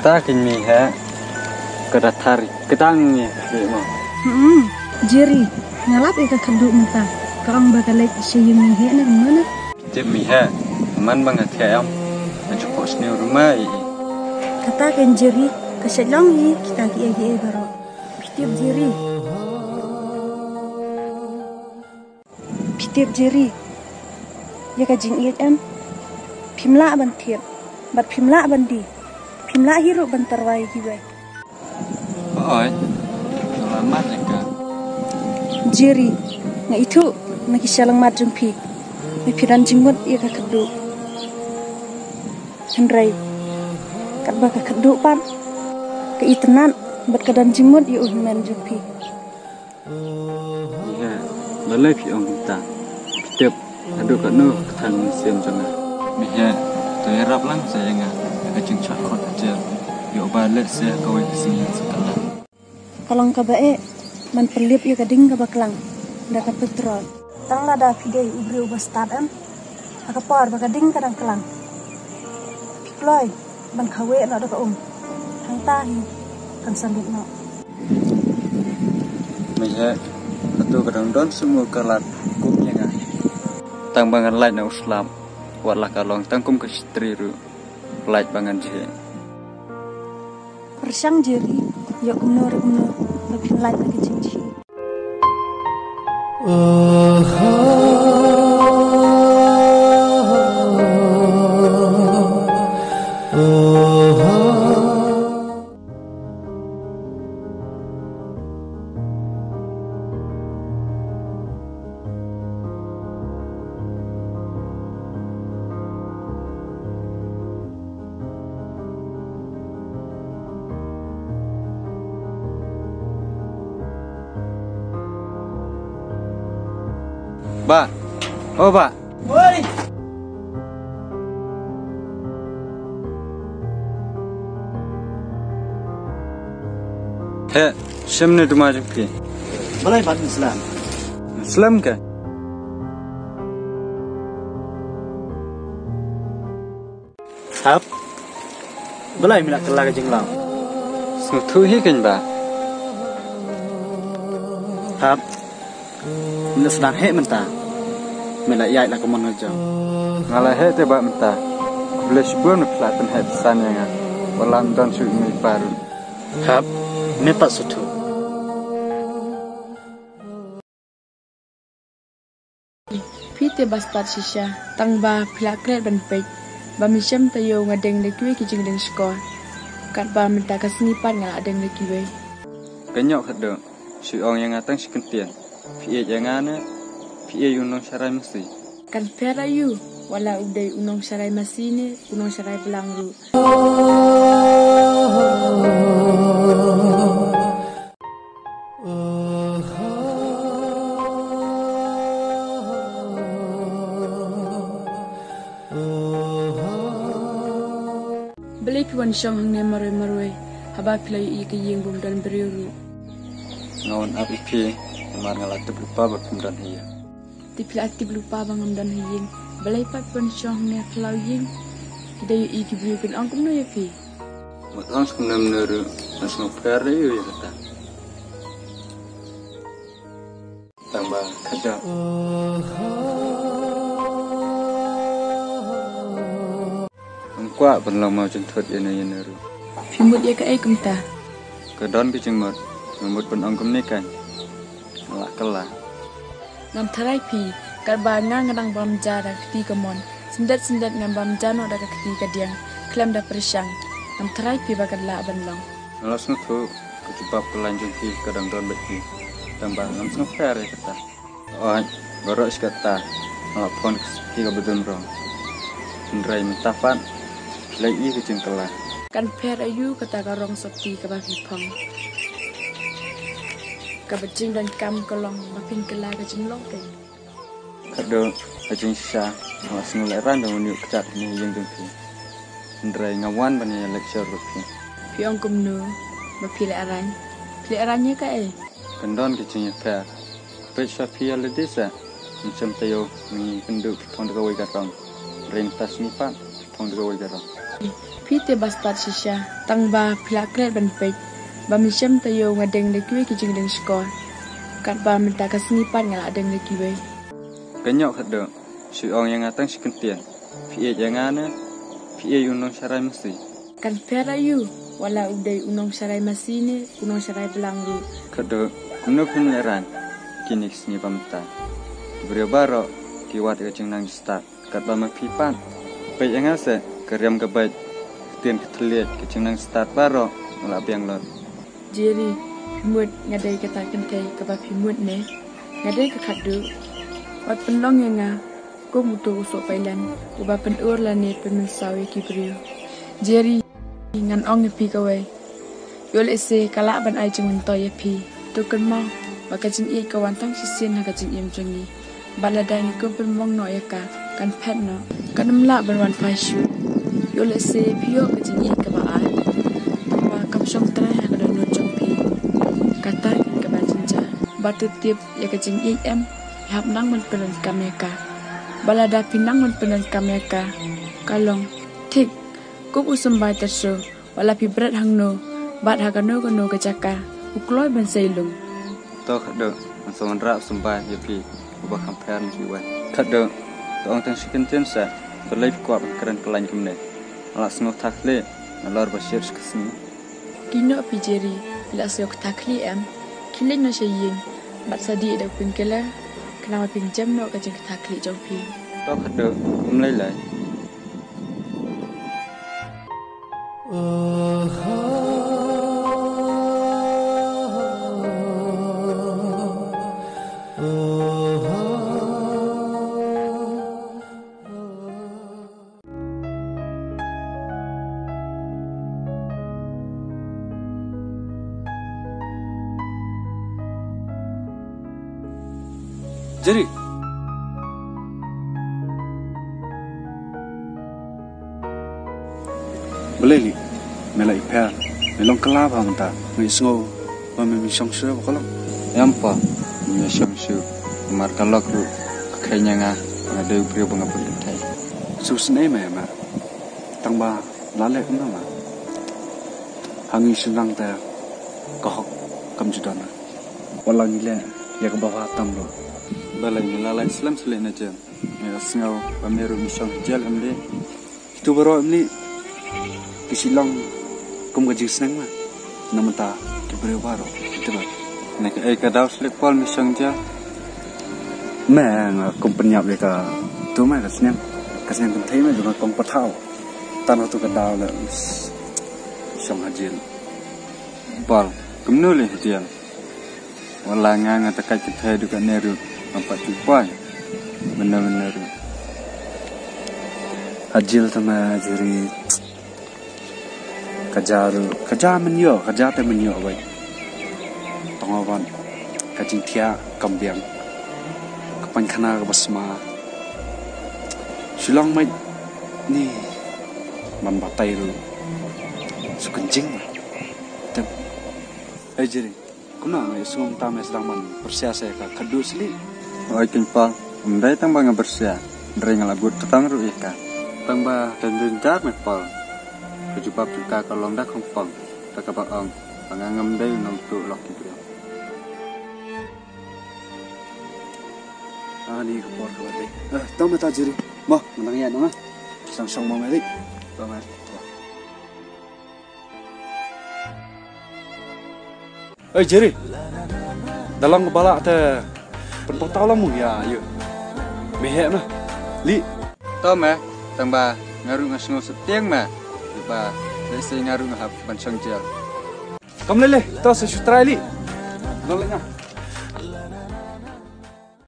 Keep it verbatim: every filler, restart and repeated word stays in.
Ta kin mi he ka da thar ka dang ni ka mo. Hmm, Jerry, nga lap ïa ka khadduh mynta. Ka ong ba ka leit sha ïing mi he ne kumno ne? Tip mi he, man ba nga thiah em, nga ju pok sniew ruma i. Kata ken Jerry, ka shet long i kita ki ei ki ei baroh. Phi tip Jerry. Phi tip Jerry, ïa ka jingïeit em. Phim lah ban thied, bad phim lah ban die. Phim lah hi ruh ban tyrwa ïa kiwei. Oi, selamat ya ka. Jerry, nga ithuh na ki shalangmat jong phi. Phi don jingmut ïa ka khadduh. Hynrei katba ka khadduh pat ka itynnad bad ka don jingmut ïa u hynmen jong phi. Ïa, balei phi ong kumta? Phi tip haduh katno ka than mynsiem jong nga. Mihe, to ïarap lang sa ïa nga, ka jingshah khot ka jel. Ïoh ba leh se kawei ka sngi sa ka la. Ka long kaba eh ban pynlip ïa ka ding kaba klang da ka petrol. Tang lada phi dei u briew uba stad em, ha ka por ba ka ding ka dang klang, phi kloi ban khawieh noh da ka um. Hangta hi kan sa lut noh. Mihe, hato ka dang don sumur ka lad kum ïa nga? Tang ba ngan lait na u slap, wat la ka long tang kum ka shatri ruh, lait ba ngan jhieh. Pyrshang Jerry, ïoh kumno re kumno ba phin lait na ka jingjhieh. Bah. Oh, bah. Oi. He, shim ne duma jong phi. Balai bad Islam. Islam ke? Hap. Balai mi la kylla ka jinglaw. Sngewthuh hi kein bah. Hap. Mi la sdang heh mynta. Mi la ïaid la ka mon ka jong. Nga la heh te bah mynta. Khublei shibun phi la pynheh pynsan ïa nga. Wat la ym don shuh i mei i pa ruh. Hap. Mi pat sngewthuh. Phi te ba stad shisha, tang ba phi la klet ban peit ba mi shem taïew nga deng da kiwei ki jingdeng shkor. Katba mynta ka sngi pat nga la deng da kiwei. Ka ñiuh khadduh, shu ong ïa nga tang shi kyntien. Phi ïeit ïa nga ne phi ïeit u nongsharai masi? Kan pher aïu, wat la u dei u nongsharai masi ne u nongsharai blang ruh. Balei phi wan shong hangne marwei marwei haba phi la ïohi ïa ka ïing bym don briew ruh? Nga wan ap ïa phi namar nga la tip lypa ba phim don ha ïing. Te phi la tip lypa ba ngam don ha ïing, balei pat phi wan shong hangne ha khlaw ïing? Ki da ïohi ki briew kin ong kumno ïa phi? Wat ong kumno kumno ruh, nga sngewpher ïa u ïa kata. Tang ba khadduh. Ngam kwah ban long mawjynthut ïano ïano ruh. Phi mut ïa kaei kumta? Ka don ka jingmut, nga mut ban ong kumne kan. Nga la kylla. Ngam tharai phi, katba nga nga dang bam ja da ka kti kamon. Syndet syndet ngam bam ja noh da ka kti kadiang. Khlem da pyrshang. Ngam tharai phi ba kan lah ban long. Nga la sngewthuh, ka jubab ka lain jong phi ka dang don bad phi. Tang ba ngam sngewpher ïa kata. Oi, baroh shi katta, nga la phong da ka sopti kaba dum rong. Hynrei mynta pat, phi la ïohi ka jingkylla. Kan pher aïu kata ka rong sopti kaba phi phong? Kaba jingdonkam ka long ba phin kylla ka jinglong kein. Khadduh, ka jingshisha, nga la sngewlehraiñ da une u kjat ha ïing jong phi. Hynrei nga wan ban ïaleit sha ruh phi. Phi ong kumno, ba phi lehraiñ? Phi lehraiñ ïa kaei? Kan don ka jingïapher. Peit sha phi ïa lade sa. Mynsiem taïew ngi kynduh phi phong da kawei ka rong. Hynrei mynta sngi pat phi phong da kawei ka rong. Phi te ba stad shisha, tang ba phi la klet ban peit ba mynsiem taïew nga deng da kiwei ki jingdeng shkor. Katba mynta ka sngi pat nga la deng da kiwei. Ka ñiuh Khadduh, shu ong ïa nga tang shi kyntien. Phi ïeit ïa nga ne phi ïeit u nongsharai masi? Kan pher aïu, wat la u dei u nongsharai masi ne u nongsharai blang ruh. Khadduh, kumno phin lehrain? Kine ki sngi ba mynta ki briew baroh ki wad ïa ka jingnang stad. Katba ma phi pat, peit ïa nga se, ka riam ka beit, ka ktien ka thylliej, ka jingnang stad baroh nga la biang lut. Jerry, phi mut nga dei kata kynthei kaba phi mut ne? Nga dei ka Khadduh. Wat pynlong ïa nga kum uto u sohpailen uba pynur lane pynmynsaw ïa ki briew. Jerry, ngan ong ïa phi kawei. Ïoh lehse ka lah ban ai jingmyntoi ïa phi. To kynmaw ba ka jingïeit ka wan tang shisien ha ka jingim jong ngi. Bad lada ngi kum pynmong noh ïa ka, kan phet noh. Kan ym lah ban wan phai shuh. Ïoh lehse phi ïoh ka jingïeit kaba ar, tangba kam shong trai ha ka dohnud jong phi. Kata kaba jynjar. Bad to tip ïa ka jingïeit em, ïa hap nang ban pyndonkam ïa ka. Bad lada phi nang ban pyndonkam ïa ka, ka long thik. Kum u symbai Tersho, wat la phi bret hangno bad ha kano kano ka jaka, u kloi ban sei lung. To Khadduh, ngan sa wanrah u symbai ïa phi uba kham pher na kiwei. Khadduh, to ong tang shi kyntien sa, balei phi kwah ban kren kyllain kumne? Nga la sngew tha khlieh nalor ba shit sha ka sngi. Dih noh phi Jerry, phi la sngew tha khlieh em? Khie leit noh sha ïing bad sa dih da u painkiller, khnang ba phin jem noh ka jingtha khlieh jong phi. To Khadduh, ym lei lei. Jerry. Balei Lieh, me la ïapher, me long kylla bha mynta, nga sngew ba me mih shong shuh ba ka long. Em Paul, me mih shong shuh, namar ka lok ruh ka kheiñ ïa nga ba nga dei u briew ba nga bun kynthei. Sngewsynei me ma, tangba la leh kumno ma? Ha ngi shynrang te ka hok kam ju don. Wat la ngi leh ïa kaba bha tam ruh. Balei me la lait slem slem na jel? Nga sngew ba me ruh mih shong jel em Lieh. Kitu baroh em Lieh ki shu long kum ka jingsneng ma. Na mynta ki briew baroh ki tip ba na kaei ka daw shu leit Paul mih shong jel. Me nga kum pynïap ïa katu ma, ka snem, ka snem kynthei ma jong nga kong pathaw. Tang katu ka daw la shong ha jel. Paul, kumno leh ha jel? Wat la nga nga ta kait kynthei haduh katne ruh ngam pat shu poi. Mynne mynne ruh. Ha jel tang ma Jerry. Ka ja ruh, ka ja mynïoh, ka ja te mynïoh beit. Tang ba ka jingthiah kam biang. Ka paiñkhana kaba sma. Shu long beit ne ban batai ruh. Shu kynjing. Te, eh Jerry. Kumno, nga ïohsngew mynta me sdang ban pyrshah sa ïa ka Khadduh slieh. Oi Kynpal, ym dei tang ba nga pyrshah, hynrei nga la bud kyrtong ruh ïa ka. Tang ba ka jynjar me Paul. Ka jubab jong ka ka long da khongpong, da kaba ong ba nga ngam dei u nongtuh lok ki briew. Ani ka por ka ba dei. Eh, to mynta Jerry. Mo, nga nang ïaid noh nga. Shong shong mo me dei. To me. Oi Jerry. Da long ba lah te pynpataw lang mo ïa ïa. Me heh na. Lieh. To me, tang ba nga ruh nga sngew sutiang me. Ba lehse nga ruh nga hap ban shong jel. Kam lei lei, to sa shu trai Lieh. Dang lei nga.